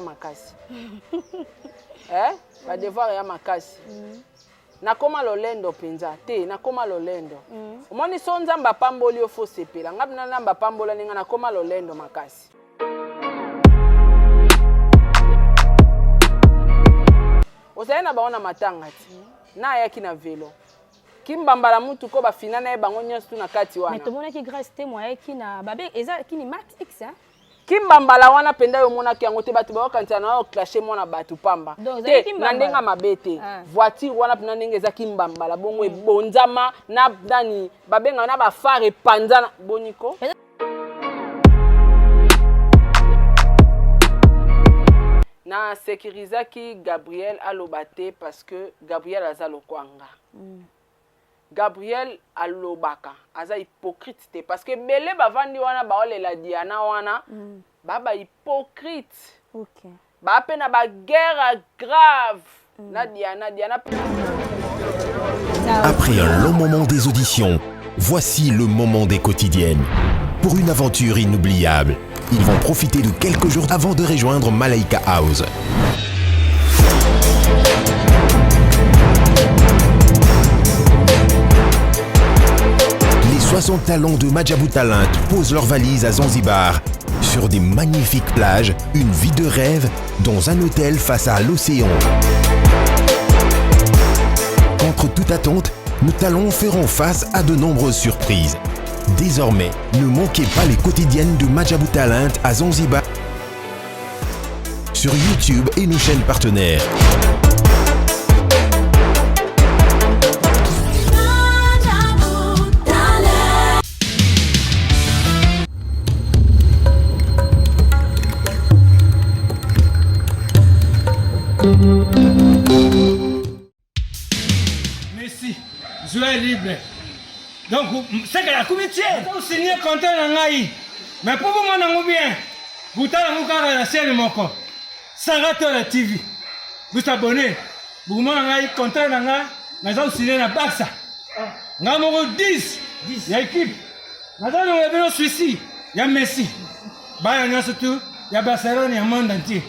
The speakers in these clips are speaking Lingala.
Makasi eh ba devoir ya makasi mm. Nakoma lolendo mpenza te, nakoma lolendo mm. Omoni so Nzambe apamboli yo fo sepela nga bina Nzambe apambola ninga, nakoma lolendo makasi. Ozali na bango na matanga ti mm. Na ayaki na velo kimbambala mutu ko bafina na ye bango nyonso tu na kati wana. Mais tomonaki Grace Temo ayaki na babe eza kini Max X hein? Kimbambala wana penda yo omonaki yango te, bato bayokanisa na yo clashe mwana bato pamba te na ndenge mabe te. Ah. Voiture wana penda ndenge eza kimbambala bongo mm. Ebonzama na nani babenga na bafare epanzana boniko. Na securisaki Gabriel aloba te parce que Gabriel aza lokwanga mm. Gabriel alobaka aza hypocrite te parce que ebele bavandi wana baolela Diana wana mm. ba ba hypocrite okay. Ba pe na ba guerre grave mm. na Diana Diana. Après un long moment des auditions, voici le moment des quotidiennes. Pour une aventure inoubliable, ils vont profiter de quelques jours avant de rejoindre Malaika House. Les 60 talents de Maajabu Talent posent leurs valises à Zanzibar, sur des magnifiques plages, une vie de rêve dans un hôtel face à l'océan. Contre toute attente, nos talents feront face à de nombreuses surprises. Désormais, ne manquez pas les quotidiennes de Maajabu Talent à Zanzibar sur YouTube et nos chaînes partenaires. Messi, joueur libre. Donc, seke akomi tie osigne contrat na ngai mais mpo bomona yango bien botala yango kaka na chaîne moko Sarah Tola TV bosabone bokomona ngai contrat na ngai naza kosigne na Barça ngai moko 10 ya équipe naza longola bino Suisse ya Messi bana nyonso tu ya Barcelone ya monde entier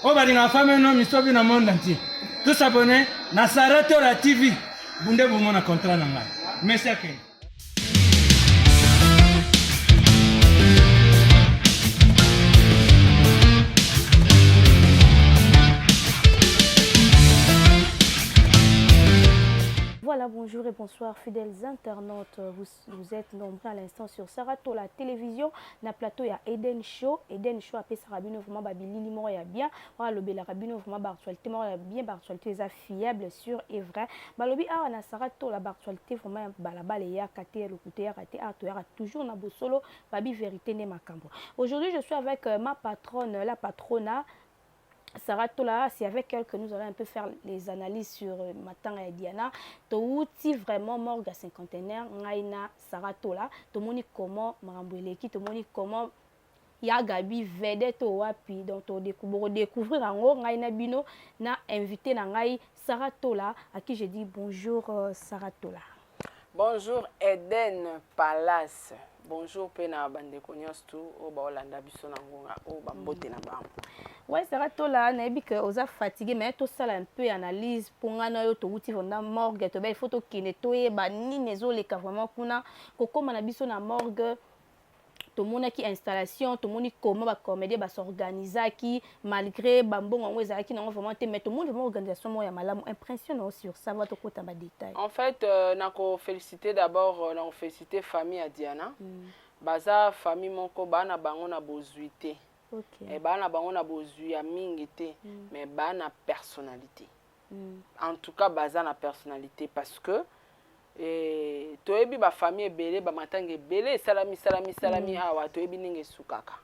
oyo balingaka femme no misobi na monde entier tosabone na Sarah Tola TV bunde bomona contrat na ngai Messi akende. Voilà, bonjour et bonsoir fidèles internautes. Vous, vous êtes nombreux à l'instant sur Saratola Télévision, na plateau ya Eden Show. Eden Show apesaka bino vraiment ba bilili moko ya bien. Wana lobelaka bino vraiment ba actualité moko ya bien, ba actualité eza fiable, sûr et vrai. Balobi awa na Saratola ba actualité vraiment ya balabala eyaka te, ya lokuta eyaka te, awa toyaka toujours na bosolo, babi vérité nde makambo. Aujourd'hui, je suis avec ma patronne, la patrona Sarah Tola, c'est avec elle que nous allons un peu faire les analyses sur matanga ya Diana. Touti vraiment morgue à cinquantenaire, ngai na Sarah Tola, tomoni comment makambo eleki, tomoni comment ya Gabi vedette wapi, donc to découvrir yango ngai na bino na invité na ngai Sarah Tola, à qui je dis bonjour Sarah Tola. Bonjour Eden Palace. Bonjour pe na bandeko nyonso tu oyo baolanda biso na ngonga oyo bambote na bango. Ouais, Sarah Tola, nayebi que oza fatigué mais tosala un peu analyse mpo ngai na yo towuti vraiment morgue tobe il faut tokende toyeba nini ezoleka vraiment kuna kokóma na biso na morgue. Tomonaki installation, tomoni comment bacomédien basorganisaki malgré bambongo yango ezalaki nango vraiment te, mais tomoni vraiment organisation moko ya malamu. Impression na yo sur ça va tokota ba détail. En fait, nako féliciter d'abord, nako féliciter famille ya Diana. Baza famille moko baa na bango na bozwi te. Okay. Baa na bango na bozwi ya mingi te, mais baa na personnalité. En tout cas, baza na personnalité parce que toyebi ba famille ebele, ba matanga ebele esalami salami salami awa, toyebi ndenge esukaka.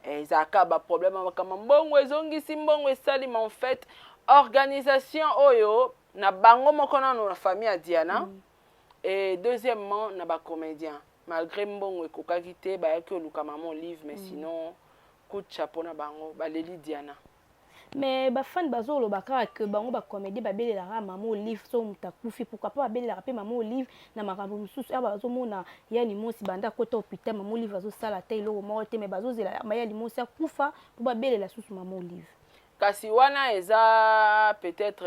Ezalaka ba problème makambo mbongo ezongisi mbongo esalima. En fait, organisation oyo na bango moko nano na famille ya Diana et deuxièmement na ba comédien, malgré mbongo ekokaki te, bayaki oluka mama Olive, mais sinon coup de chapeau na bango, baleli Diana. Mais bafani bazoloba kaka ke bango bacomédie babelelaka mama Olive so moto akufi, pourquoi pas babelelaka mpe mama Olive na makambo mosusu? Awa bazomona ya Limosi banda akota hôpital, mama Olive azosala te eloko moko te, mais bazozela ya Limosi akufa mpo babelela susu mama Olive. Kasi wana eza peut-être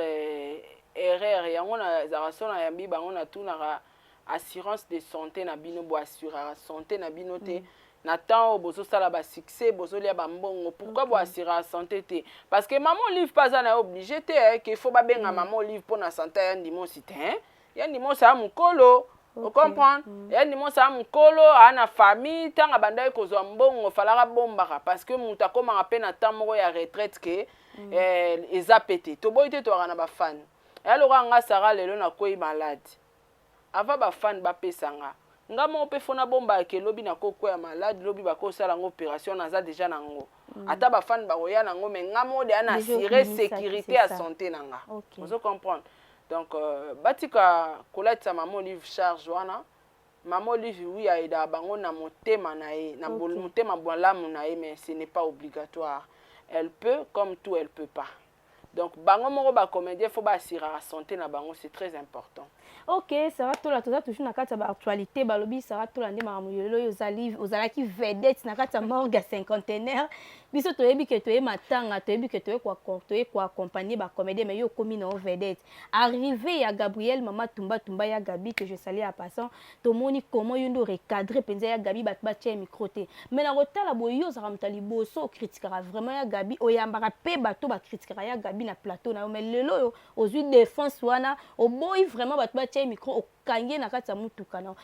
erreur. Yango nazalaka so nayambi bango, natunaka assurance de santé na bino, boassuraka santé na bino te? Na temps oyo bozosala basuccès, bozolia bambongo, pourquoi boassuraka santé te? Parce que Mama Olive mpe aza na ye obligé te ke faut babenga Mama Olive mpo na santé ya Ndimosi te, hein? Ya Ndimosi aya mokolo, ocomprendre? Ya Ndimosi aya mokolo, aa na famille. Ntango abandaki kozwa mbongo, falaka bombaka, parce que moto akomaka mpe na temps moko ya retraite ke eza pe te. Toboyi te, toyaka na bafani. Eya lokola nga Sara, lelo nakwei malade, avant bafani bapesa nga, nga moko mpe fo nabombaka ke lobi nakokwea malade, lobi bakosala yango opération, naza déjà nango. Ata bafani bakoya nango, mais nga moko deya na assuré sécurité ya santé na nga. Ozo comprendre? Donc batika kolatisa Mama Olive charge wana. Mama Olive, oui, ayedaka bango na motema na ye, na motema bolamu na ye, mais ce n'est pas obligatoire. Elle peut comme tout, elle peut pas. Donc bango moko bacomédien, faut baassuraka santé na bango, c'est très important. Ok, Sara Tola, toza toujours na kati ya baactualité. Balobi Sara Tola nde makambo lelo oyo ozalaki vedette na kati ya morgue ya Cinquantenaire. Biso toyebi ke toye matanga, toyebi ke toye koaccompagne bacomédien, mais yo okomi na yo vedette. Arrivé ya Gabriel, mama Tumba Tumba ya Gabi, que je salue en passant, tomoni comment yo nde orecadre mpenza ya Gabi, bato batia micro te. Mais na kotala boye, yo ozalaka moto ya liboso okritikaka vraiment ya Gabi, oyambaka mpe bato bakritikaka ya Gabi na plateau na yo. Mais lelo oyo ozwi défense wana, oboyi vraiment bato batia micro, okangi ye na kati ya mutuka na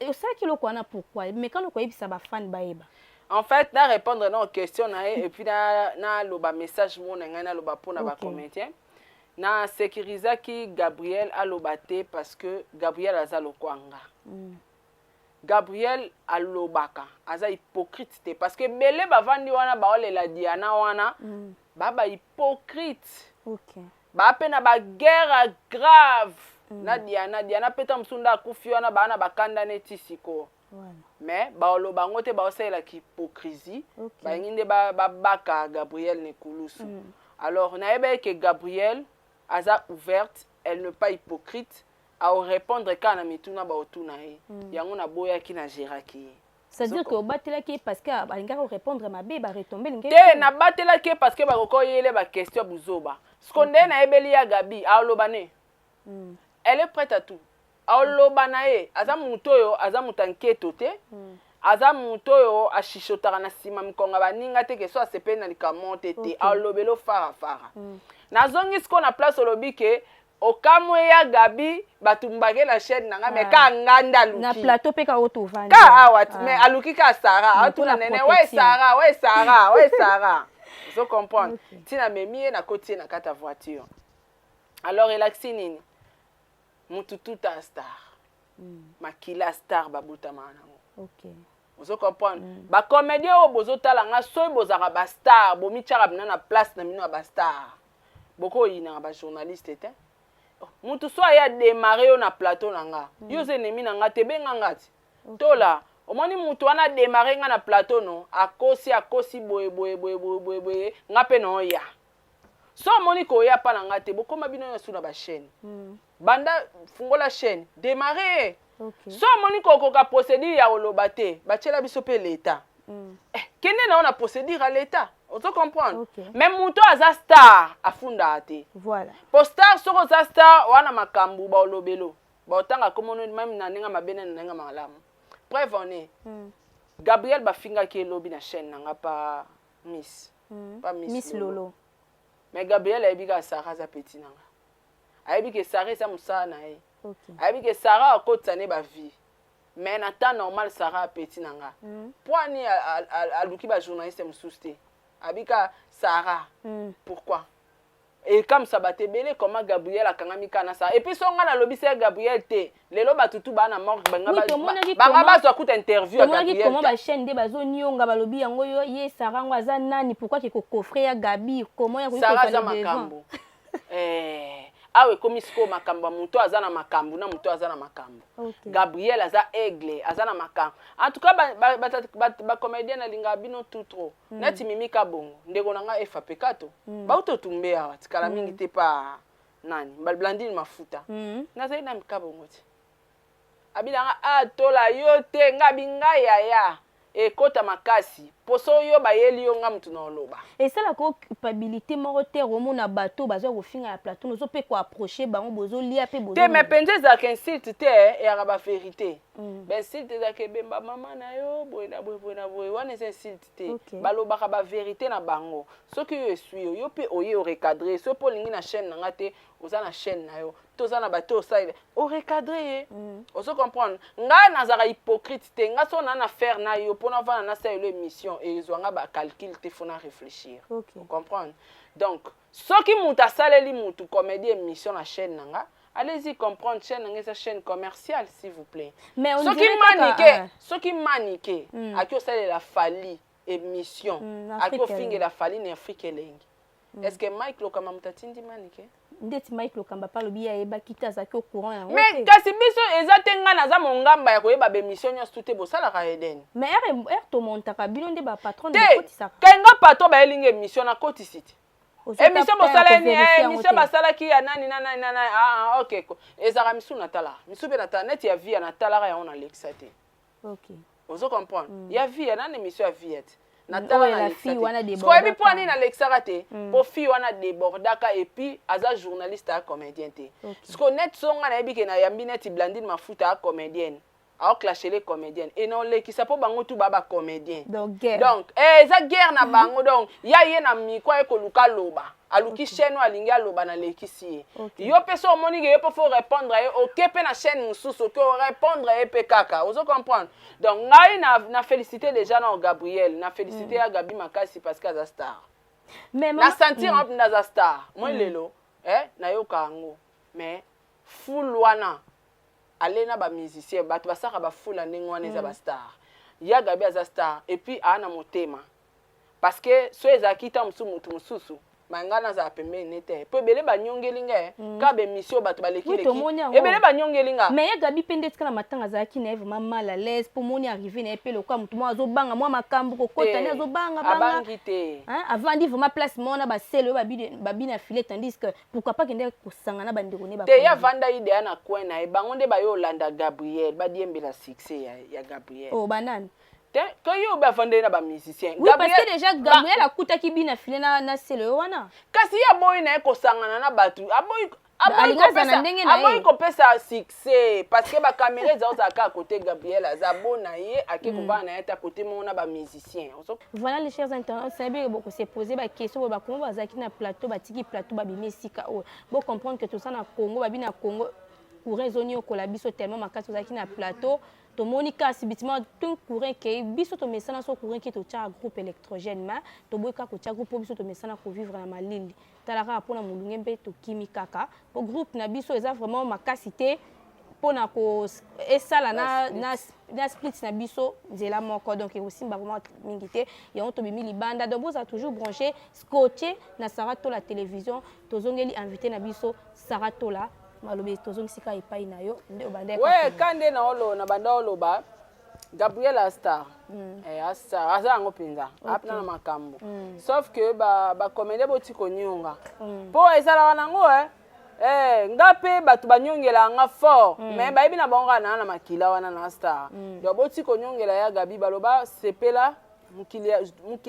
osalaki eloko wana. Pourquoi? Mekano koyebisa bafani bayeba. En fait, na répondre na question na ye et puis naloba message moko na ngai, naloba mpona bacomédien. Na sécurisaki Gabriel aloba te parce que Gabriel aza lokwanga. Gabriel alobaka, aza hypocrite te, parce que ebele bavandi wana baolela Diana wana baa bahypocrite, baa mpe na baguerre grave na Diana. Diana mpe ta mosusu nde akufi wana, baa na bakanda neti sikoyo, mais baoloba yango te, baosalelaka hypocrisie. Balingi nde babaka Gabriel nekulusu. Alors nayeba ke Gabriel aza ouverte, elle n'est pas hypocrite, aorépondre kaka na mituna baotuna ye. Yango naboyaki, nagéraki ye. C'est-à-dire que obatelaki ye parce que alingaki korépondre mabe, baretombe elingi? Te, nabatelaki ye parce que bakoki oyele baquestion ya buzoba. Siko nde nayebeli ya Gabi, aoloba ne. Elle est prête à tout, aoloba na ye. Aza motu oyo aza moto anketo te. Aza motu oyo ashishotaka na nsima mikonga baninga te, ke so asepeli na likambo te te, alobeli ofarafara. Nazongi sikoyo na place olobi ke okamwe ya Gabi, batumbake na chaîne na nga, mais ka nga nde aluki. Na plateau mpe ka oyo tovandi. Ka awa, mais aluki ka Sara, atuna nene we Sara, we Sara, we Sara. Ozo comprendre? Ntina memi ye, nakoti ye na kati ya voiture. Alors elakisi nini? Mutu tuta star, makila star babotamaka nango. Ozo comprendre? Bacomédien oyo bozotala nga, soki bozalaka bastar, bomitiaka bino na place na bino ya bastar, bokoyinaka bajournaliste te. Mutu so aye adémarre yo na plateau na nga, yo oza ennemi na nga te, benga nga ti tola. Omoni mutu wana adémarre nga na plateau, no akosi, akosi boye boye boye boye boye boye, nga mpe na oya. So omoni koya mpa na nga te, bokóma bino nyonso na bachaîne. Banda fungola chaîne, démarre ye. So omoni kokoka procédure ya koloba te, batiela biso mpe leta. Kende na yo na procédure ya leta, ozo comprendre? Mais moto aza star afundaka te. Po star, soki oza star wana, makambo baolobelo, baotanga komono même na ndenge mabe na ndenge malamu. Preuve en est, Gabriel bafingaki elobi na chaîne na nga pa Miss, pa Miss, Miss Lolo. Mais Gabriel ayebi kaka Sara aza petit na nga, ayebi ke Sara eza mosala na ye, ayebi ke Sara akotisa ne bavie, mais na temps normal Sara apeti na nga. Po ani aluki bajournaliste mosusu te, abika Sara. Pourquoi ekamwisa bato ebele? Comment Gabriel akangami kaka na Sara? Et puis so nga nalobisi ya Gabriel te, lelo bato tu baa na morgue, banga bazwa kuta interview ya Gabriel. Comment bachaîne nde bazonionga, balobi yango yo ye Sara yango aza nani? Pourquoi ke kokofre ya Gabi? Comment ya Sara aza makambo awa ekomi sikoyo makambo ya moto aza na makambo na moto aza na makambo. Gabriel aza aigle, aza na makambo. En tout cas, bacomédien nalingaka bino tout trop. Neti Mimi Kabongo, ndeko na ngai efa pekato, bauti otumbe awa tikala mingi te pa nani, Blandine Mafuta. Nazali na Kabongo ti abilanga atola yo te, nga bingai yaya ekota makasi. Mpo so yo bayeli yo, nga mutu na oloba. Esalaka o culpabilité moko te, omona bato baza kofinga na plateau, ozo mpe koapproche bango, bozolia mpe? Te, mais mpenza ezalaka insulte te, eyaka bavérité. Bainsulte ezalaka ebemba mama na yo boye na boye, boye na boye, wana eza insulte te. Balobaka bavérité na bango. Soki yo esui yo, yo mpe oye orecadre. Soki mpe olingi na chaîne na nga te, oza na chaîne na yo, toza na bato osalela, orecadre ye. Ozo comprendre? Nga nazalaka hypocrite te. Nga so naa na faire na yo mpona ovanda nasalela émission, ezwa nga bacalcul te, faut na réfléchir. Comprendre? Donc soki moto asaleli mutu comédie émission na chaîne na nga, allez-y comprendre, chaîne na nga eza chaîne commerciale, s'il vous plaît. Mais on soki dirait kaka, Manike, soki Manike aki osalela Fally émission, na aki Afrique. Ofingela Fally na Afrique elengi, est ce que Mike Lokamba moto atindi Manike? Ndeti Mike Lokamba mpe alobi ye ayebaki te, azalaki au courant yango Mais te. kasi biso eza te, ngai naza mongamba ya koyeba bémission nyonso tu te bosalaka Eden. Mais ere tomontaka, bino nde bapatron Te. bokotisaka. Kenga patron bayelinga émission, nakotisi te. Émission bosalani, émission basalaki ya nani na nani na nani? Ah, ah, ok. Ezalaka misu natalaka, misu mpe natala neti ya vie ya natalaka yango, nalekisa te. Ozo comprendre? Ya vie ya nani, émission ya vie te natala. Oyo la fille wana Oyebi mpo ani débordaka. Nalekisaka te mpo fille wana débordaka, et puis aza journaliste, aya comédien te. Siko net so nga nayebi ke nayambi neti Blandine Mafuta, aya comédienne, aoclashe les comédienne e naolekisa mpo bango tu baa bacomédien. Donc guerre. Donc eh, eza guerre na bango. Donc ya ye na miko aye koluka aloba, aluki chaîne oyo alingi aloba, nalekisi ye. Yo mpe so omoni ke ye mpo faut répondre ye, oke mpe na chaîne mosusu, oke orépondre ye mpe kaka. Ozo comprendre? Donc ngai na félicité déjà na Gabriel, na félicité ya Gabi makasi parce que aza star. Mais na sentir mpenza aza star. Moi lelo eh, nayoka yango, mais foule wana ale na bamusicien, bato basalaka bafoule ndenge wana, eza bastar. Ya Gabi aza star, et puis aa na motema, parce que so ezalaki ntango mosusu motu mosusu, ma ngai nazala pembeni ne te, mpo ebele banyongeli nga kaka bémission, bato Oui, balekileki. Tomoni yango. Ebele banyongeli nga. Mais ye Gabi mpe ndeti kaka na matanga azalaki na ye vraiment mal à l'aise, mpo moni arrivé na ye mpe lokola motu moko azobanga mwa makambo kokota nde azobanga banga. Abangi te. Hein, avandi vraiment place moko na basele oyo babi na filet, tandis que pourquoi pas kende kosanga na bandeko ne? Te, ye avanda idea na coin na ye. Bango nde baye olanda Gabriel, badiembela succès ya Gabriel. Oh, banani? Te, ko ye oyo avandeli na bamusicien. Oui, parce que déjà Gabriel akutaki bina filet na sele oyo wana. Kasi ye aboyi na ye kosangana na bato, aboyi. Alingi azala na ndenge na ye. Aboyi kopesa succès parce que bacaméra eza ozala kaka kote Gabriel aza bo na ye, ake kovanda na ye ta kote moko na bamusicien. Voilà, les chers internautes, sabi boko se poser ba question oyo bakongo bazalaki na plateau, batiki plateau, babimi esika oyo. Bocomprendre que toza na Congo, babi na Congo courant ezoniokola biso tellement makasi. Tozalaki na plateau, tomoni kasi bitima tout courant ekei. Biso tomesana so courant ekei, totiaka groupe électrogène, ma toboyi kaka kotia groupe mpo biso tomesana kovivre na malili. Tala kaka mpona molunge mpe tokimi kaka mpo groupe na biso eza vraiment makasi te mpona ko esala na split na biso nzela moko, donc ekosimba vraiment mingi te. Yango tobimi libanda. Donc bozala toujours branché, scotché na Sara Tola Télévision. Tozongeli invité na biso Sara Tola, malobi tozongisi kaka epai na yo nde obanda. We ka nde na olo na banda oloba Gabriel astar. Eh, astar aza yango mpenza, apena na makambo. Sauf que bacomédien boti konionga mpo ezalaka nango eh. Eh, nga mpe bato banyongelaka nga fort, mais bayebi na bango kaka naa na makila wana na star. Donc boti konyongela ya Gabi, baloba sepela mokili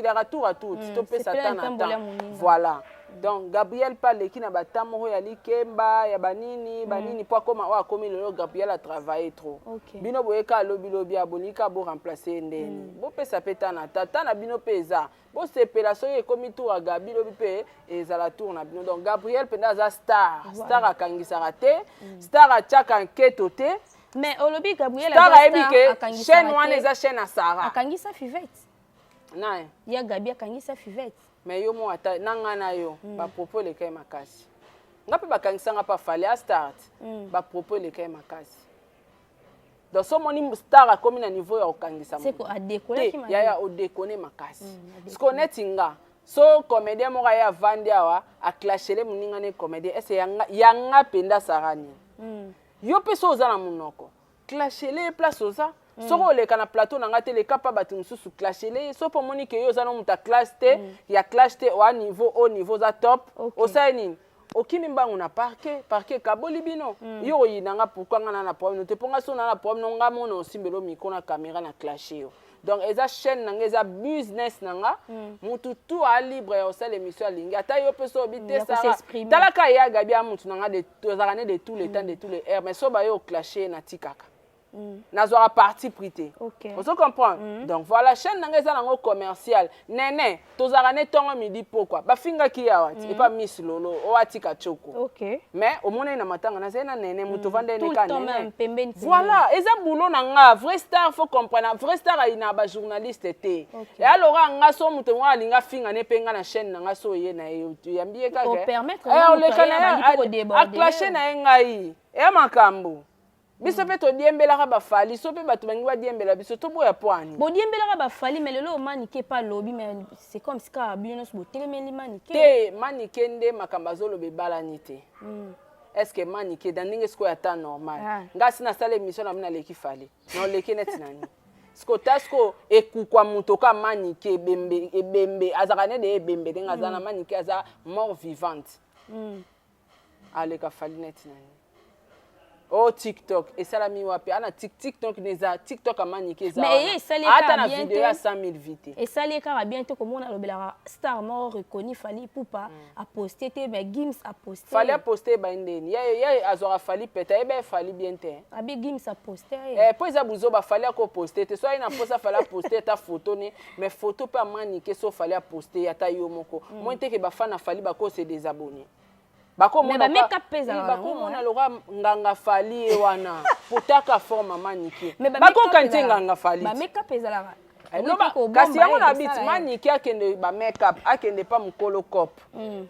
yaka tour à tour, ti topesa Sepela temps na likambo ya temps. moninga. Voilà, donc Gabriel mpe aleki na bata moko ya likemba ya banini banini mpo akóma oyo akómi lelo. Gabriel a travaille trop. Bino boyeka alobilobi, abolingi boremplace ye ndeni. Bopesa mpe ta na ta ta na bino mpe eza bosepela. Soki ekomi tour ya Gabi, lobi mpe ezala tour na bino. Donc Gabriel mpenza aza star. Star akangisaka te, star atiaka nketo te. Mais olobi Gabriel Star aza ayebi star, ke akangisaka chaîne wana te. eza chaîne ya Sara. Akangisa Fivete. Naye. Ya Gabi akangisa Fivete. Mais yo mo ata na ngai na yo, bapropos eleka ye makasi. Nga mpe bakangisanga mpe afale a start. Bapropos eleka ye makasi. Donc so omoni star akomi na niveau ya kokangisa seko moto adekolaki te. mabe. Yaya odekone makasi. Siko neti nga, so comédien moko aye avandi awa, aclashele moninga ne comédien, ese yanga, yanga mpenza Sara nini? Yo mpe so oza na monoko, clashele ye place oza. Soki oleka na plateau na nga te, leka mpa bato mosusu, clashele ye. So mpo omoni ke yo oza na moto ya classe te, ya clash te, oa niveau au niveau oza top. Osali nini? Okimi mbangu na parquet, parquet ekaboli bino. Yo oyinanga pourquoi? Nga na problème te, mpo nga so na problème no nga mona osimbela micro na caméra na clashe yo. Donc eza chaîne na nga, eza business na nga. Mutu tu a libre ya kosala émission alingi, ata yo mpe so obi te. Ya Sara, kos'exprimer. Talaka ye Gabi ya mutu na nga, tozalaka ne de tous les temps, de tous les heures, mais so baye oclashe ye, natikaka, nazwaka parti pris te. Ozo comprendre? Donc voilà, chaîne na nga eza nango commercial. Nene tozalaka ne ntongo, midi, pokwa. Bafingaki awa ti epa Miss Lolo oyo atika tioko. Mais omonani na matanga nazali na nene, moto ovanda Tout le ene ka temps nene. même, pembeni, pembeni. Voilà, eza boulot na nga. Vrai star, faut comprendre, vrai star ayina bajournaliste te. Eya loka nga so moto moko alingi afinga ne mpe nga na chaîne na nga, so oye na ye, oyambi ye kaka. Opermettre Eh, nga moto oleka aye na ye, abandi mpe kodéborder aclashe yo. Na ye ngai, eya makambo biso mpe todiembelaka bafali, so mpe bato bangi badiembela biso, toboya po ani? Bodiembelaka bafali, mais lelo Manike epa alobi, mais c'est comme si kaka bino nyonso botelemeli Manike. Te, Manike nde makambo azoloba ebalani te. Est ce que Manike da ndenge sikoyo ata normal? Ah. Nga si nasala émission na bino, naleki Fali, na oleki neti nani siko ta siko ekukwa moto ka Manike ebembe, ebembe azalaka nede ebembe ndenge aza na Manike, aza mort vivante. Aleka Fali neti nani? O TikTok esalami wapi? Ana TikTok neza TikTok amanike eza Mais wana. ye esali Ata kaka na bien video te. ya 100 000 vues te. Esali kaka bien te komona alobelaka star moko reconnu Fali Pupa aposte te, mais Gims aposte. Fali aposte ebai ndeni? Ye azwaka Fali pete, ayeba ye Fali bien te. Abi Gims aposte ye. Eh, mpo eza buzoba. Fali akoposte te. So aye na mposa Fali aposte ata photo ne, mais photo mpe amanike, so Fali aposte ata yo moko moi teke, bafana Fali bakose désabonner. Mais ba-make-up mpe ezalaka nango, Bakomona hein. loka nganga Fali ye wana potaka forme amanike. Mais ba-make-up Bakoka ntie nganga Fali te. Ba-make-up ezalaka. Eh, no, kasi yango na biti Manike akende bamake-up, akende pa mokolo cop,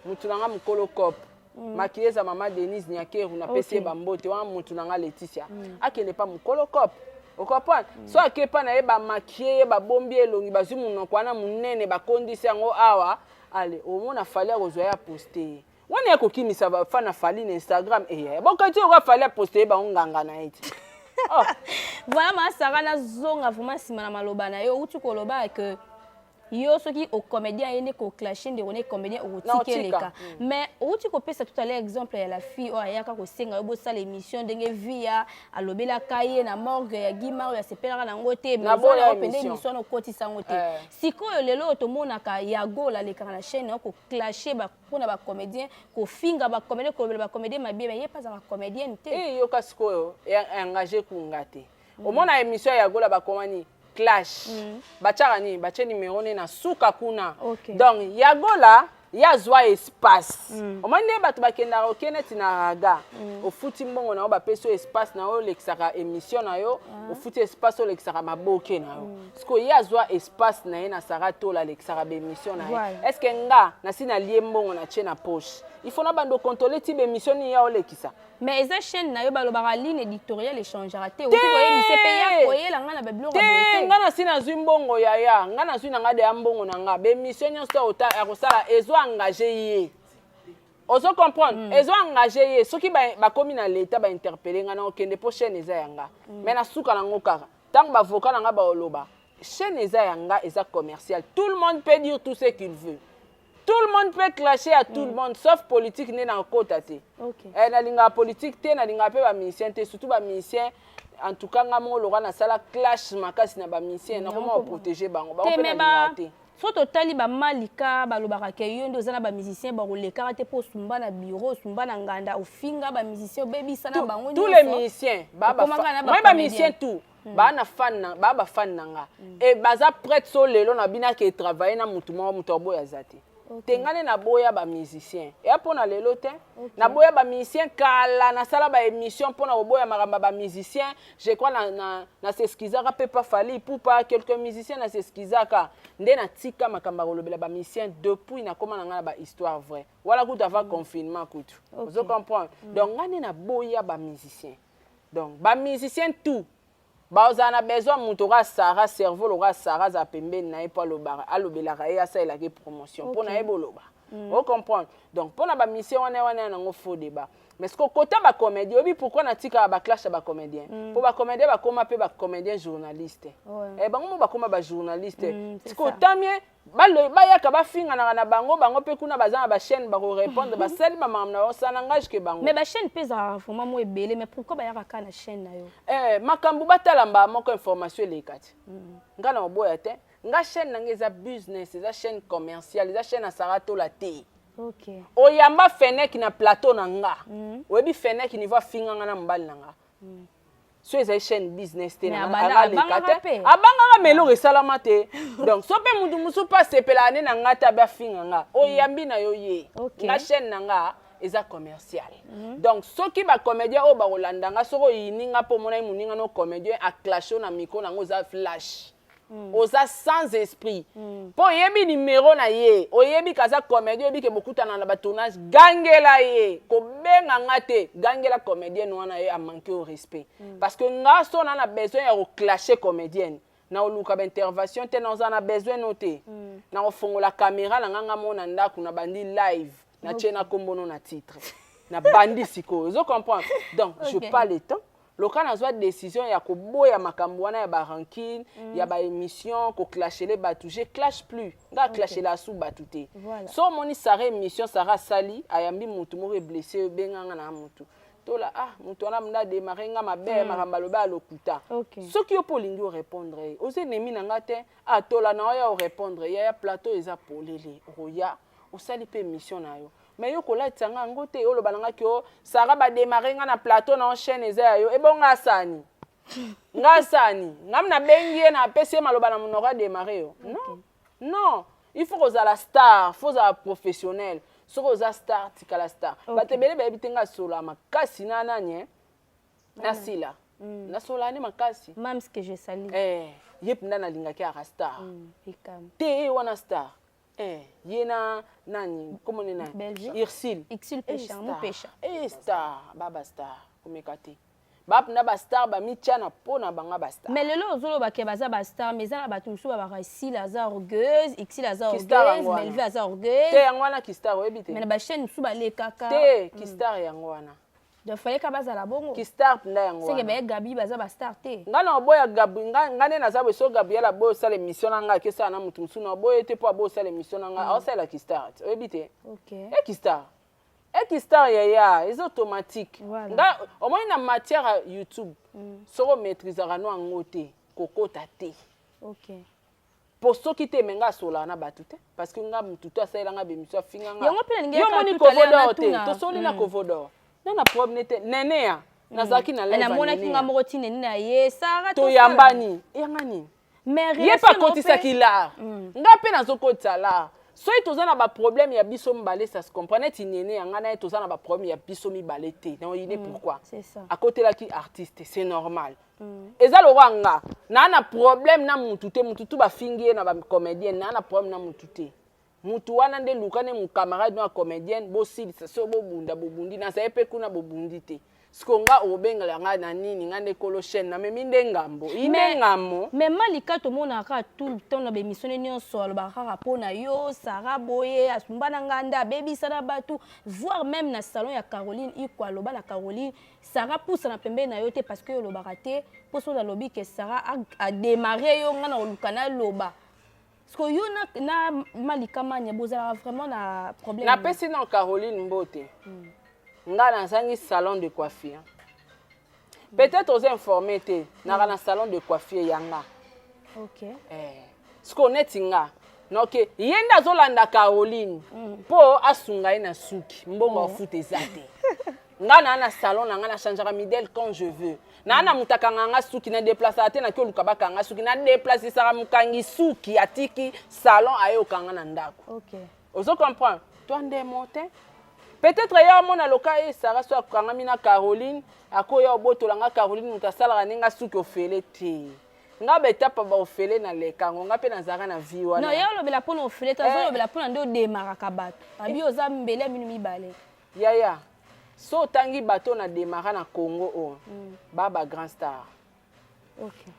mutu na nga mokolo cop makili eza mama Denise Nyakeru, napesi ye bambote wana. Mutu na nga Leticia akende pa mokolo cop, ocomprendre? So ake pa na ye, bamakie ye, babombi elongi, bazwi monoko wana monene, bakondisi yango awa. Ale omona Fali akozwa ye, aposte ye wana, ya kokimisa bafana Fali na Instagram. Eya bokati oka Fali aposte ye bango nganga na ye ti. Oh. Voilà, ma Sara, nazonga vraiment nsima na maloba na yo. Outi koloba ke yo soki ocomédien ye nde koclashe ndeko ne comédien, Na okotika otika. Eleka. Mais outi kopesa tout à l'heure exemple ya la fille oyo ayaka kosenga yo bosala émission, ndenge via alobelaka ye na morgue ya Gima oyo asepelaka nango te, mais Naboya ozala pende émission. émission wana okotisa yango te. Eh. Sikoyo lelo oyo tomonaka Yagola alekaka na chaîne na yo koclashe mpona bacomédien, kofinga bacomédien, kolobela bacomédien mabe, mais ye mpe azalaka comédienne te. E yoka sikoyo, engage kunga te. Omona émission ya Yagola, bakomani clash, batiaka nini, batie numero ne na suka kuna. Donc Yagola ye azwa espace. Omoni nde bato bakendaka, oke neti na raga, ofuti mbongo na yo, bapesi yo espace na yo, olekisaka émission na yo, ofuti espace, olekisaka maboke na yo. Sikoyo ye azwa espace na ye na Sara Tola, alekisaka baémission na ye. Est ce que nga nasi nalie mbongo na tie na poche, il faut na bando contrôle ti baémission nini ya olekisa? Mais eza chaîne na yo, balobaka ligne éditoriale échangeaka te. Okoki koyebisa mpe ya koyela nga na babiloko ya boye te. Te. Nga nasi nazwi mbongo, yaya, nga nazwi na nga deya mbongo na nga. Baémission nyonso ya kosala ezo engage ye, ozo comprendre? Ezo engage ye. Soki bakomi na leta, bainterpele nga na okende mpo chaîne eza ya nga. Mais na suka nango kaka ntango bavoka na nga baoloba chaîne eza ya nga, eza commercial. Tout le monde peut dire tout ce qu'il veut, tout le monde peut clasher à tout le monde, sauf politique nde na okota te. Eh, nalingaka politique te, nalingaka mpe bamusicien te, surtout bamusicien. En tout cas nga moko loka nasala clash makasi na bamusicien, nakoma koprotege bango, bango te. mpe Me nalingaka ba te. So totali bamalika, balobaka ke yo nde oza na bamusicien, bakolekaka te mpo osumba na bureau, osumba na nganda, ofinga bamusicien, obebisa na bango. Tous les musiciens Okomaka na moi bacomédien. Bamusicien tout baa na fan na baa bafan na nga e baza prête. So lelo na bino ake travaille na mutu moko, moto aboya aza te. Te, nga nde naboya bamusicien eya mpo na lelo te. Naboya bamusicien kala, nasala baémission mpona koboya makambo ya bamusicien. Je crois na s'excusaka mpe pa Fali Pupa, quelques musiciens na s'excusaka nde natika makambo ya kolobela bamusicien. Depuis nakóma na ngai na bahistoire vraie wala kutu avant confinement kutu. Ozo comprendre? Donc nga nde naboya bamusicien. Donc bamusicien tout bazala na besoin moto oka Sara cerveau, loka Sara azala pembeni na ye mpo alobaka, alobelaka ye, asalelaka ye promotion mpo na ye boloba. Ocomprendre? Donc mpo na bamusicien wana, wana ya nango faux débat. Mais ce kota bacomédien, oyebi pourquoi natikaka baclash ya bacomédien? Mpo bacomédien bakóma mpe bacomédien journaliste. Eh, bango mo bakóma bajournaliste. C'est Siko ça. tamie bayaka bafinganaka na bango, bango mpe kuna baza na bachaîne, bakorépondre, basali bamakambo na bango, ça n'engage que bango. Mais bachaîne mpe ezalaka vraiment mo ebele, mais pourquoi bayaka kaka na chaîne na yo? Eh, makambo batala mbala moko, information eleka ti. Nga na oboya te, nga chaîne na nga eza business, eza chaîne commerciale, eza chaîne ya Sara Tola te. Oyamba Fenek na plateau na nga, oyebi Fenek niveau afinga nga na mobali na nga. So ezali chaîne business te. Mais Na nga abangaka aleka te. mpe. Abangaka, mais eloko esalama te. Donc so mpe mutu mosusu mpe asepelaka nde na nga te, abe afinga nga, oyambi na yo ye. Nga chaîne na nga eza commercial. Donc soki bacomédien oyo bakolanda nga, soki oyini nga mpo omonaki moninga no comédien aclashe na micro nango, oza flash, oza sans esprit, mpo oyebi nimero na ye, oyebi kaza comédien, oyebi ke bokutana na batournage, gangela ye. Kobenga nga te, gangela comédienne wana, ye amanque au respect. Parce que nga so na besoin ya koclashe comédienne, na oluka baintervention te, na oza na besoin no te. Na kofongola caméra na nga, nga mo na ndako, na bandi live, natie na kombo no na titre, na bandi sikoyo, ozo comprendre? Donc je pas le temps. Loka nazwa décision ya koboya makambo wana ya barancune, ya baémission, koclashele bato. Je clash plus, nga clashela asu bato te. So omoni Sara émission, Sara asali, ayambi motu moko eblesse, obenganga na motu tola, ah, motu wana mnda adémarre nga mabe, makambo alobi alokuta. Soki yo mpo olingi orépondre ye, oza ennemi na nga te. Atola na oya orépondre yaya, plateau eza polele, okoya osali mpe émission na yo. Mais yo kolatisa nga yango te, oloba na nga ki o Sara badémarre nga na plateau na yo, chaîne eza ya yo, ebonga asani nga asani ngam nabengi ye, napesi ye maloba na monoko, adémarre yo. Non, non, il faut kozala star, faut ozala professionnel. Soki oza star, tikala star. Bato ebele bayebi te nga asola makasi na nani, eh? Nasila nasola nde makasi. Mams que je salue. Eh, ye mpenza nalingaki aka star. Ekam. Te, ye wana star. Eh, ye na nani, komone nani? Belgique. Ursile. Ursile. Eh, Pesha, star. Mupesha. Eh, star baba, star komeka te, bapena bastar bamitia na mpo na bango bastar. Mais lelo ozoloba ke baza bastar, mais eza na bato mosusu babaka Isile aza orgueilleuse, Ixile aza Ki star orgueilleuse, yango wana. Belvi aza Te, orgueilleuse. yango wana kistar, oyebi te. Mais na bachaîne mosusu balekaka. Te, kistar yango wana. Donc fallait ka bazala bongo. Kistar mpenza yango seke wana. baye Gabi baza bastar te. Nga na oboya Gabri, nga nde naza boye. So Gabriel aboya osala émission na nga, akesala na motu mosusu, na oboya te mpo aboya osala émission na nga, aosalela kistar te, oyebi te. Ekistar, ekistar yaya, eza automatique. Nga omoni na matière ya YouTube, soki omaîtrisaka no yango te, kokota te. Po soki te, me nga asolaka na bato te, parce que nga mutu to asalelanga bémission, afinga nga. Yango mpe nalingi Yo kaka moni tout à l'heure Kovodor te. natuna. Tosoli na Kovodor, nga na problème te. Nene ya nazalaki na live ya Namonaki Nene nga ya. moko ntina nini na ye Sara. Toyambani yanga nini? Mais Ye mpe relation na yo akotisaki lar, nga mpe nazokotisa lar. Soki toza na baproblème ya biso mibale, ça se comprend. Neti Nene ya nga na ye, toza na baproblème ya biso mibale te, na oyine pourquoi? C'est ça. Akotelaki artiste, c'est normal. Eza lokwa nga naa na problème na mutu te, mutu tu bafingi ye na bacomédienne, naa na problème na mutu te. Mutu wana nde luka nde mocamarade no ya comédienne, bosilisa. So bobunda, bobundi, nazali mpe kuna, bobundi te. Siko nga obengela nga na nini? Nga nde kolo chaîne, namemi nde ngambo, yi nde ngambo. Mais Malika, tomonaka kaka tout le temps na baémission ne nyonso, alobaka kaka mpo na yo Sara boye, asumba na nga nde abebisa na bato, voire même na salon ya Caroline Iko, aloba na Caroline: "Sara, pusa na pembeni na yo te, parce que yo olobaka te." Mpo soki alobi ke Sara adémarre yo, nga na koluka naloba. Parce que yo na Malika Mania bozalaka vraiment na problème. Napesi na Caroline mbote. Nga nazangi salon de coiffure, peut-être oza informé te, naka na salon de coiffure yanga. Eh, sikoyo neti nga noke, ye nde azolanda Caroline mpo asunga ye na suki, mbongo afuta eza te. Nga naa na salon na nga, na changeaka modèle quand je veux. Naa na moto akanga nga suki, na déplaçaka te, naki oluka bakanga suki, na déplacisaka mokangi suki, atiki salon, aye okanga na ndako. Ozo comprendre toi nde mo te, peut-être ye amona loka ye Sara so akangami na Caroline, akoya obotola nga Caroline, moto asalaka ndenge asuki ofele te. Nga baetapa baofele na lekango, nga mpe nazalaka na vie wana. Non, ye olobela mpona ofele te, azolobela mpona nde odemaraka bato abi oza mbele ya mino mibale. Yaya, so otangi bato na demara na Congo oyo, ba bagrand star,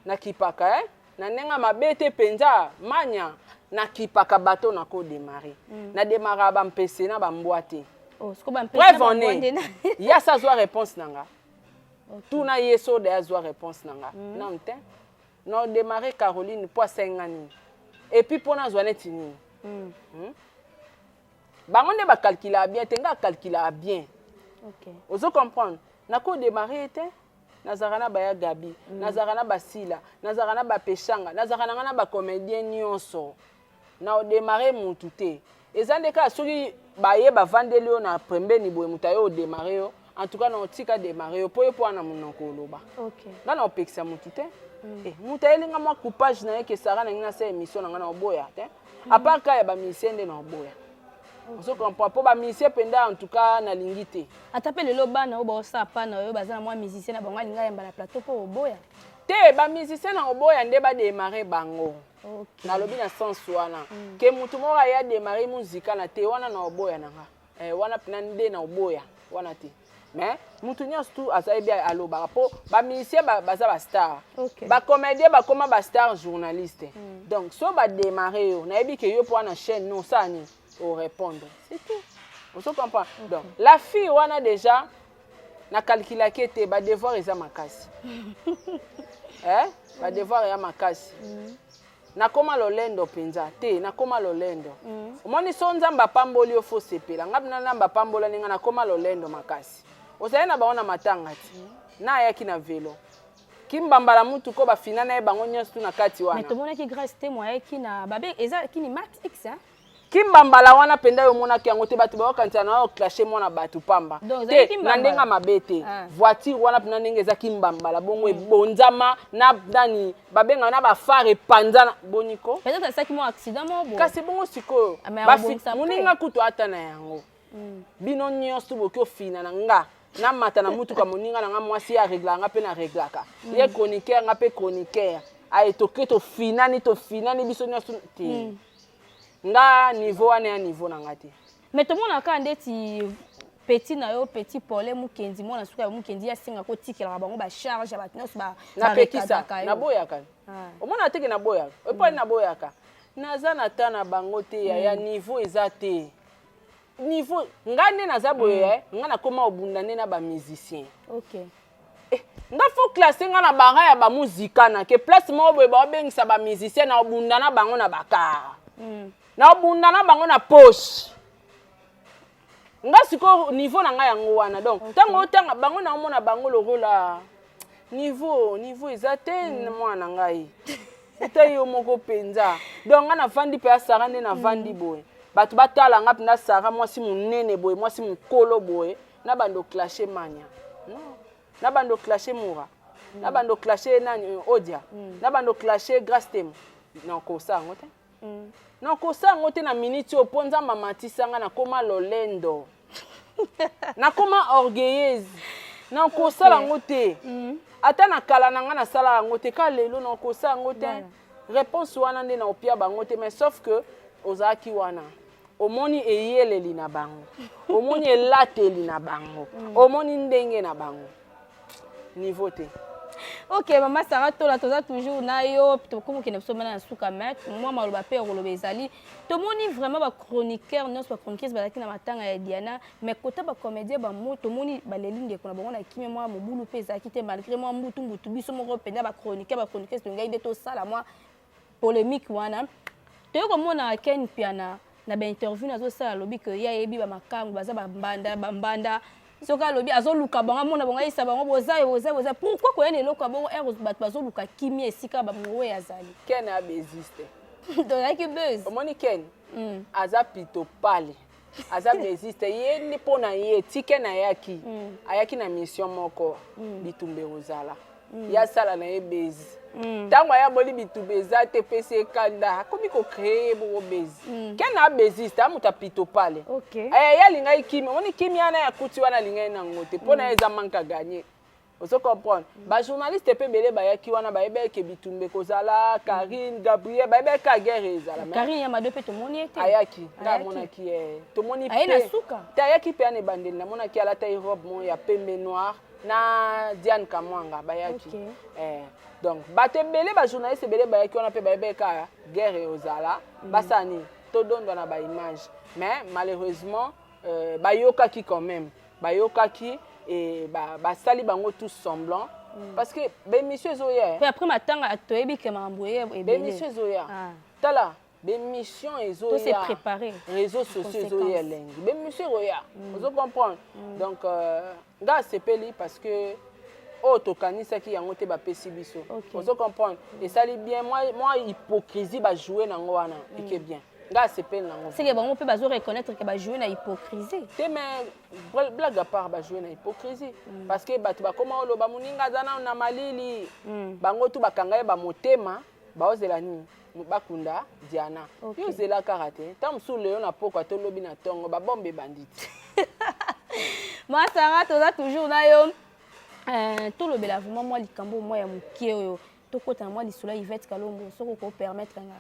nakipaka, eh? Na ndenge mabe te mpenza, manya nakipaka bato nakodemare. Nademaraka bampese na bambwa te. Oh, siko bampesa Preuve en bango est, nde na- ye asa azwa réponse na nga. Tuna ye soda ye azwa réponse na nga nanu te. Na odémarre Caroline mpo asenga nini et puis mpo nazwa neti nini. Bango nde bacalculaka bien te, nga acalculaka bien. Ozo comprendre? Nakodémarre ye te. Nazalaka na baya Gabi, nazalaka na basila, nazalaka na bapeshanga, nazalaka na nga na bacomédien nyonso. Na odémarre mutu te. Eza nde kaka soki baye bavandeli yo na pembeni boye, moto aye odémarre yo. En tout cas, na otika démarre yo mpo ye mpo wana monoko oloba. Nga na opekisa motu te. Moto ayelinga mwa coupage na ye ke Sara nangi nasala émission na nga, na oboya te, à part ka ya bamusicien nde na oboya. Ozo comprendre? Mpo bamusicien mpenza, en tout cas, nalingi te. Ata mpe lelo bana oyo baosala pa na oyo baza na mwa musicien na bango, alingi ayemba na plateau, mpo oboya? Te, bamusicien na oboya nde badémarre bango. Nalobi na sens wana ke motu moko aya démarre muzika na te, wana na oboya na nga. Wana mpena nde na oboya wana te. Mais mutu nyonso tu aza yebi alobaka mpo bamusicien baza bastar. Bacomédien bakóma bastar, journaliste. Donc so badémarre yo, nayebi ke yo mpo wana chaîne no osala nini, orépondre, c'est tout. Ozo comprendre? Donc la fille wana déjà nacalculaki ete badevoir eza makasi, eh? Badevoir eya makasi. Nakóma lolendo mpenza te, nakóma lolendo. Omoni, so Nzambe apamboli yo, fo sepela. Nga mpena Nzambe apambolani nga, nakóma lolendo makasi. Ozali na bango na matanga ti na ayaki na velo kimbambala mutuko, bafina na ye bango nyonso tu na kati Mais wana. Tomonaki Grâce te mo ayaki na babe, eza kini Max X, hein? Kimbambala wana mpenza, yo omonaki yango te. Bato bayokanisa na oclashe mwana bato pamba. Donc, te ezalaki kimbambala. Na ndenge mabe te. Ah. Voiture wana mpena ndenge eza kimbambala bongo, ebonzama na nani babengaka na bafare, epanzana boniko. Peut-être asalaki mwa accident moko boye. Kasi bongo sikoyo Ah, mais akobongisa moninga kutu ata na yango, bino nyonso boki ofina na nga, namata na mutuka moninga na nga mwasi, ye areglaka nga mpe na reglaka ye, chroniqueur nga mpe chroniqueur. Aye toke tofinani, tofinani biso nyonso te. Nga niveau wana ya niveau na nga te. Mais tomonaka ndeti petit na yo, petit Paulin Mukendi, mwana suka ya Mukendi, ye asengaka otikelaka bango bacharge ya bato nyonso Napekisa. Barecadaka yo. Naboyaka. Ah. Omona teke naboyaka eponi, naboyaka, naza na ta na bango te. Yaya, niveau eza te. Niveau nga nde naza boye, nga nakóma obunda nde na bamusicien. Nga fo classe nga na bara ya bamuzika na ke place moko boye, baobengisa bamusicien, na obunda na bango na bakar, na obunda na bango na poche. Nga sikoyo niveau na ngai yango wana. Donc ntango otanga bango, naomona bango lokola niveau eza te. Mwana na ngai ete yo moko mpenza. Donc nga navandi mpe ya Sara nde navandi boye, bato batala nga mpenza Sara mwasi monene boye, mwasi mokolo boye, na bando clashe mania, non, na bando clashe mura, na bando clashe nani, odia, na bando clashe Grâce Temo. Nakosa yango te, nakosa yango te na miniti oyo, mpo Nzambe amatisanga, nakóma lolendo, nakóma orgueilleuse. Nakosala yango te. Ata na kala na nga nasala yango te, ka lelo nakosala yango te. Réponse wana nde naopia bango te. Mais sauf que ozalaki wana, omoni eyeleli na bango, omoni elateli na bango, omoni ndenge na bango, niveau te. Ok, mama Sara Tola, toza toujours na yo. Tokomokende biso mana na suka, mais mwa maloba mpe ya koloba ezali. Tomoni vraiment bachroniqueur nyonso, bachroniqueuse bazalaki na matanga ya Diana, mais kota bacomédien bamo, tomoni baleli ndeko na bango na kimia. Mwa mobulu mpe ezalaki te, malgré mwa mbutu mbutu. Biso moko mpenza bachroniqueur, bachroniqueuse, tolingai nde tosala mwa polémique wana. Toyei komona Ken Piana na bainterview nazosala, alobi ke ye ayebi bamakangu baza bambanda bambanda. Soki alobi azoluka bango, amona bango, ayisa bango boza boza boza. Pourquoi koya na eloko ya bongo ere bato bazoluka kimia esika bango oyo azali? Ken abeziste. Tozalaki buzz. Omoni Ken, aza pito pale, aza beziste. Ye nde mpo na ye ti Ken ayaki, ayaki na mission moko, bitumba ekozala. Ye asala na ye bezi. Ntango aya boli bitumba eza te, epesi ekanda, akomi kocréer ye bongo bezi. Ken abeziste, amoto apito pale. Ye alingaki kimi. Omoni kimi wana ya kuti wana, alingaki nango te, mpo na ye eza manque à gagner. Ozo comprendre? Bajournaliste mpe ebele bayaki wana, bayebaki ke bitumba ekozala. Karine, Gabriel, bayebaki ka guerre ezala. Karine ya Mado mpe tomoni ye te. Ayaki, nga amonaki ye, tomoni. Aye na suka. Te, ayaki mpe ana ebandeli. Namonaki alata ye robe moko ya pembe, noir, na Diane Kamwanga bayaki. Donc bato ebele, bajournaliste ebele bayaki wana mpe bayebaki kaka guerre ekozala. Basala nini? Todondwa na baimage, mais malheureusement. Bayokaki quand même, bayokaki e basali bango tout semblant parce que bémission ezoya. Mpe après matanga, toyebi ke makambo ye ebele. Bémission ezoya. Tala, bémission to se ezoya. Préparer. Réseaux sociaux ezoya elengi, bémission ekoya, ozo comprendre. Donc nga asepeli parce que oyo tokanisaki yango te, bapesi biso. Ozo comprendre, esali bien. Mwa hypocrisie bajoue nango wana eke bien, nga asepeli nango. Seke bango mpe bazo reconnaître ke bajoue na hypocrisie. Te, mais blague à part, bajoue na hypocrisie parce que bato bakóma oloba moninga aza nano na malili. Bango tu bakanga ye bamotema, baozela nini? Bakunda Diana. Yo ozela kaka te, ntango mosusu lelo na pokwa, tolobi na ntongo, babombe ebandi te. Masara, toza toujours na yo. Tolobela vraiment mwa likambo mwa ya moke oyo, tokɔta na mwa lisolo ya Ivete Kalombo. Soki okopermettre nga,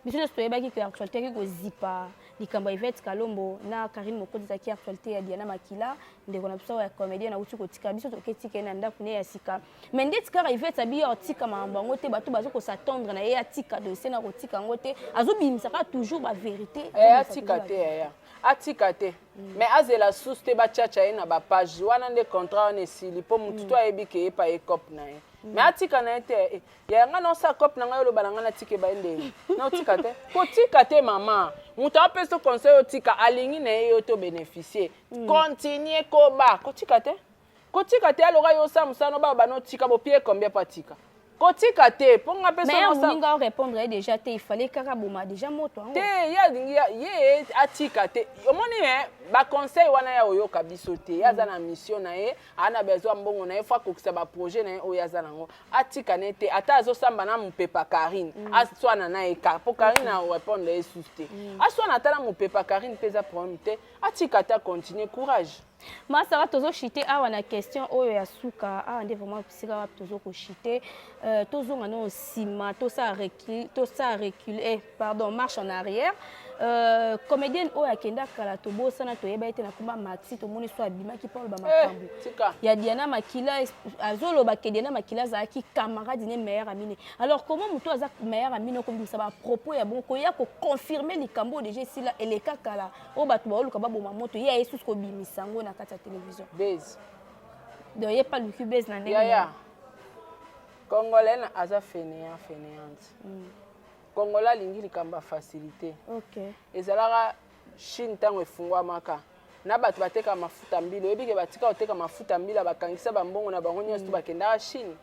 biso nyonso toyebaki ke actualité yaki kozipa likambo ya Ivete Kalombo na Karine Mokonzi ezalaki actualité ya Diana Makila, ndeko na biso ya comédien nauti kotika biso. Toketika ye na ndako ne ya sika, mais ndeti kaka Ivete abi ye atika makambo yango te, bato bazo kos'attendre na ye atika dossier na kotika yango te, azobimisa kaka toujours bavérité. Atika te yaya, atika te, mais azela susu te, batiatia ye na bapage wana nde contrat wana esili, mpo motu to ayebi ke ye pa ye cope na ye, mais atika na ye te. Ya nga naosala cope na ngai, oloba na ngai natika, ebaye ndeni naotika te, kotika te mama. Moto apesa conseil otika, alingi na ye yo to bénéficier, continue koba, kotika te, kotika te. Aloka yo osala mosala no, baba banotika bopie combien po atika, kotika te, mpo nga mpe. Mais moninga orépondre ye déjà te, il fallait kaka boma déjà moto yango. Te, ye alingi ye atika te. Omoni e baconseil wana ya oyoka biso te, ye aza na mission na ye, aa na besoin mbongo na ye, fo akokisa baprojet na ye oyo aza nango. Atika na ye te, ata azosamba na mopepa Karine, aswana na ye mpo Karine arépondre ye susu te. Aswana ata na mopepa Karine mpe, eza problème te, atika te, acontinue, courage. Masaka, tozoshite awa na question oyo ya suka awa nde vraiment bisika wapi tozokoshite. Tozonga no nsima, tosala recul, pardon, marche en arrière. Comédienne oyo akenda kala, tobosana, toyeba ete na komba Maxi, tomoni so abimaki mpo aloba makambo ya Diana Makila, azoloba ke Diana Makila azalaki camarade ne, meilleur ami ne. Alors comment moto aza meilleur ami ne okobimisa bapropos ya bongo, koya koconfirme likambo oyo déjà esila, eleka kala, oyo bato baoluka baboma moto, ye aye susu kobimisa yango na kati ya télévision? Base. Donc ye pa luki base na ndenge. Yaya, congolais aza fainéant, fainéante. Congolais alingi likambo ya facilité. Ezalaka Chine, ntango efungwamaka na bato bateka mafuta mbila, oyebi ke batika koteka mafuta mbila, bakangisa bambongo na bango nyonso to bakendaka Chine.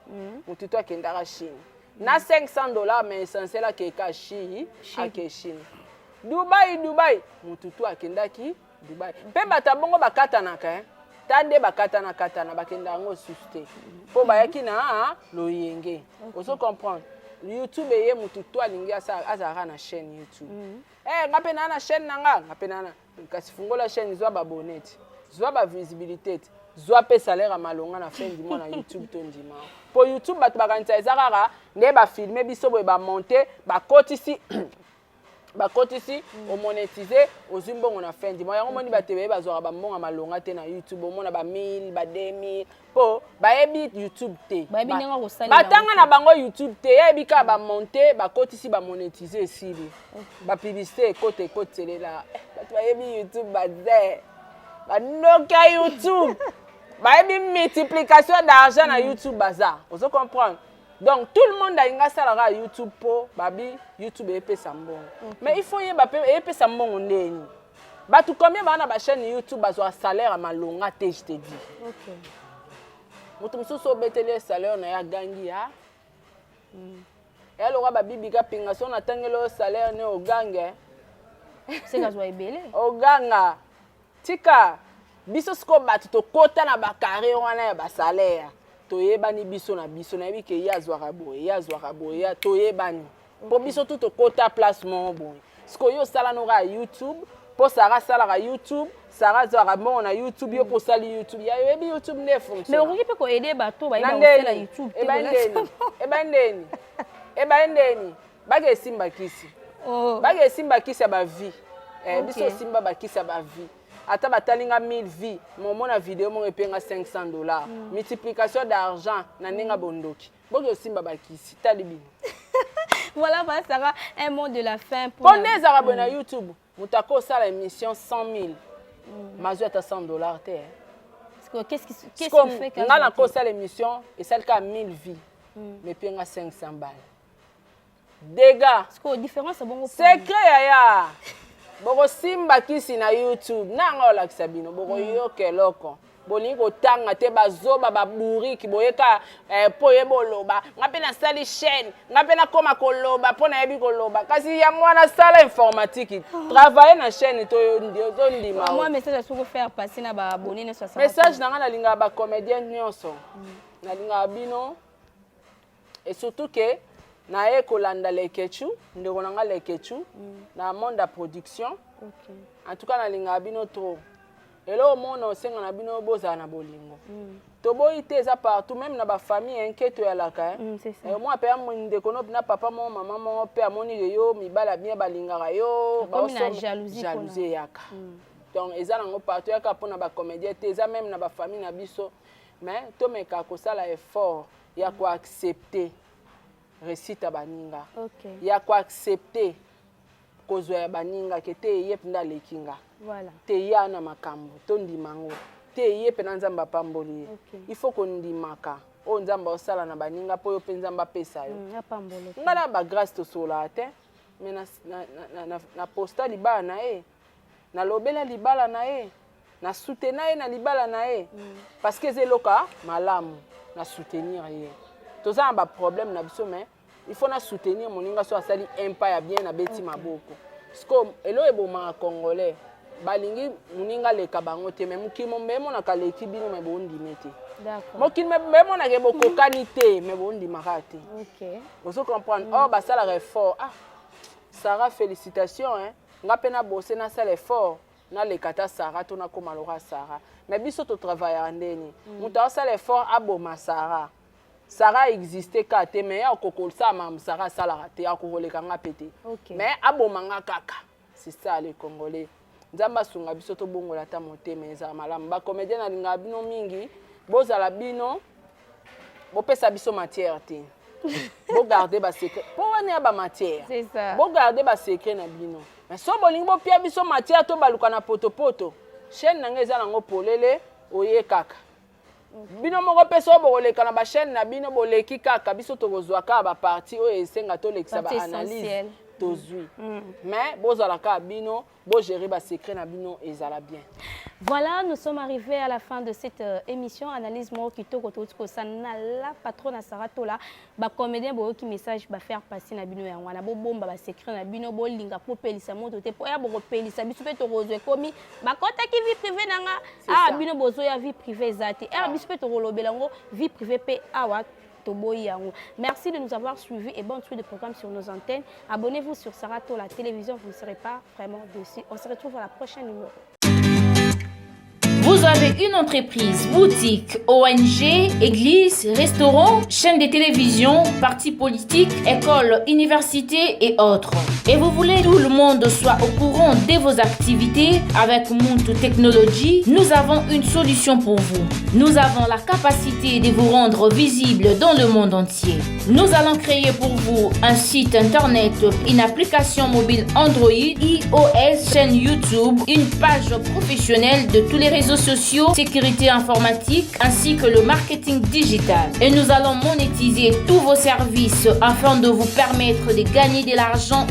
Motu to akendaka Chine na 500 $, mais essentiel akeka Chine, ake Chine, Dubai, Dubai, motu to akendaki Dubai. Mpe bato ya bongo bakatanaka, ta nde bakatana katana, bakenda yango susu te, mpo bayaki na loyenge. Ozo comprendre, YouTube eye, motu to alingi azalaka na chaîne YouTube. Nga mpe naa na chaîne na nga, nga mpe naa na, kasi fungola chaîne, zwa babone ti, zwa bavisibilité ti, zwa mpe salaire ya malonga na fin du mois na YouTube. To ndima, mpo YouTube bato bakanisa eza kaka nde bafilme biso boye, bamonte, bakotisi, bakotisi, omonétise, ozwi mbongo na fin du mois. Yango omoni bato ebele bazwaka bambongo ya malonga te na YouTube, omona ba 1000, ba 2000, mpo bayebi YouTube te. Bayebi ndenge kosalela. Batanga na bango YouTube te, yayebi kaka bamonte, bakotisi, bamonétise, esili, bapublicité ekota, ekotelela. Bato bayebi YouTube baze bandoki ya YouTube, bayebi multiplication d'argent na YouTube baza. Ozo comprendre, donc tout le monde alingi asalaka YouTube mpo babi YouTube eyepesa mbongo. Mais il faut yeba mpe eyepesa mbongo ndeni. Bato combien baa na bachaîne YouTube bazwaka salaire ya malonga te? Je te dis, moto mosusu obeteli ye salaire na ye, agangi ya eya lokwa babibika pinga. So natangeli oyo salaire ne, ogange. Seka azwa ebele. Oganga, tika biso. Sikoyo bato tokɔta na bacarré wana ya basalaire, toyebani biso na biso. Nayebi ke ye azwaka boye, ye azwaka boye, ye toyebani, mpo biso tu tokɔta place moko boye. Sikoyo yo osala noka ya YouTube mpo Sara asalaka YouTube, Sara azwaka mbongo na YouTube, yo mpo osali YouTube ya yoyebi YouTube nde mais fonctionne. Okoki mpe koaider bato na bayeba kosala ndeni YouTube te. Ebai ndeni, ebai ndeni, ebai ndeni bake esimba kisi. Oh. Bake esimba kisi ya bavie. Biso osimba bakisi ya bavie, ata batalinga 1000 vues, momona video moko epenga 500 $, multiplication d'argent na ndenge ya bondoki. Boki osimba bakisi, tali bino. Voilà, voilà Sarah, un mot de la fin pour Mpo nde ezalaka boye na YouTube. Moto akosala émission 100 000, mazwi ata 100 $ te. Qu'est-ce qui, qu'est-ce qui fait? Nga nakosala émission, esali kaka 1000 vues, mais mpe nga 500 balles, dégâts. Différence bongo? Secret, yaya, bokosimba kisi na YouTube nanga olakisa bino, bokoyoka eloko bolingi kotanga te. Bazoba, baburiki, boyeka mpo oyeba oloba. Nga mpe nasali chaîne, nga mpe nakóma koloba mpo nayebi koloba. Kasi yango wana, sala informatique, travaille na chaîne, tondima. Message faire passer na baabonné nyonso? Message na nga, nalingaka bacomédien nyonso, nalingaka bino, et surtout ke naye kolanda Lekechu, ndeko na nga Lekechu na monde ya production. En tout cas, nalingaka bino trop. Eloko mona osenga na bino, bozala na bolingo. Toboyi te, eza partout, même na bafamille inketo eyalaka. Mwa mpe ndeko no na papa moko, mama moko mpe amoni ke yo mibala bien, balingaka yo, jalousie eyaka. Donc eza nango partout, eyaka mpona bacomédien te, eza même na bafamille na biso. Mais tomeka kosala effort ya koaccepte réussite ya baninga, ya koaccepte kozwa ya baninga ke te, ye mpenza aleki nga te, ya na makambo tondima yango te, ye mpena Nzambe apamboli ye. Il faut kondimaka oyo Nzambe osala na baninga, mpo oyo mpe Nzambe apesa yo. Nga na bagrâce tosolaka te, mais na posta libala na ye, nalobela libala na ye, nasoutenir ye na libala na ye, parce que eza eloko malamu. Na soutenir ye, toza na baproblème na biso, mais il faut na soutenir moninga so asali un pas ya bien, nabeti maboko. Siko eloko ebomaka Congolais, balingi moninga aleka bango te, mais mokili mombe emonaka aleki bino, mais bondime te. Mokili mombe emonaka bokokani te, mais bondimaka te. Ozo comprendre? Or basalaka effort. Ah, Sara, félicitation, hein? Nga mpe nabose, nasala effort, naleka ta Sara to nakóma loka Sara. Mais biso totravaillaka ndeni? Moto asala effort aboma Sara. Sara existe ka te, mais ya okokosala makambo Sara asalaka te, akokoleka nga mpe te, mais aboma nga kaka. C'est ça les Congolais. Nzambe asunga biso, tobongola ata motema, ezala malamu. Bacomédien, nalingaka bino mingi. Bozala bino, bopesa biso matière te, bogarde basecret, mpo wana ya bamatière, bogarde basecret na bino. Mais so bolingi bopia biso matière, to baluka na potopoto, chaîne na ngai eza nango polele, oye kaka bino moko mpe. So bokoleka na bachaîne na bino, boleki kaka, biso tokozwa kaka baparti oyo esenga tolekisa, baanalyse tozwi. Mais bozala kaka bino, bogérer basecret na bino, ezala bien. Voilà, nous sommes arrivés à la fin de cette émission. Analyse moko kitoko touti kosala na la patronne Sarah Tola. Ba comédien, boyoki message ba faire passer na bino yango wana. Bobomba ba secret na bino, bolinga popelisa moto te, po ya bokopelisa biso mpe tokozwa ekomi bakotaki vie privée na nga. Ah, bino bozoya vie privée eza te. Ah, biso mpe tokolobela yango vie privée mpe awa toboyi yango. Merci de nous avoir suivis et bonne suite de programme sur nos antennes. Abonnez-vous sur Sarah Tola Télévision, vous ne serez pas vraiment déçus. On se retrouve à la prochaine numéro. Vous avez une entreprise, boutique, ONG, église, restaurant, chaîne de télévision, parti politique, école, université et autres. Et vous voulez que tout le monde soit au courant de vos activités? Avec Muntu Technology, nous avons une solution pour vous. Nous avons la capacité de vous rendre visible dans le monde entier. Nous allons créer pour vous un site internet, une application mobile Android, iOS, chaîne YouTube, une page professionnelle de tous les réseaux sociaux, sécurité informatique ainsi que le marketing digital. Et nous allons monétiser tous vos services afin de vous permettre de gagner de l'argent.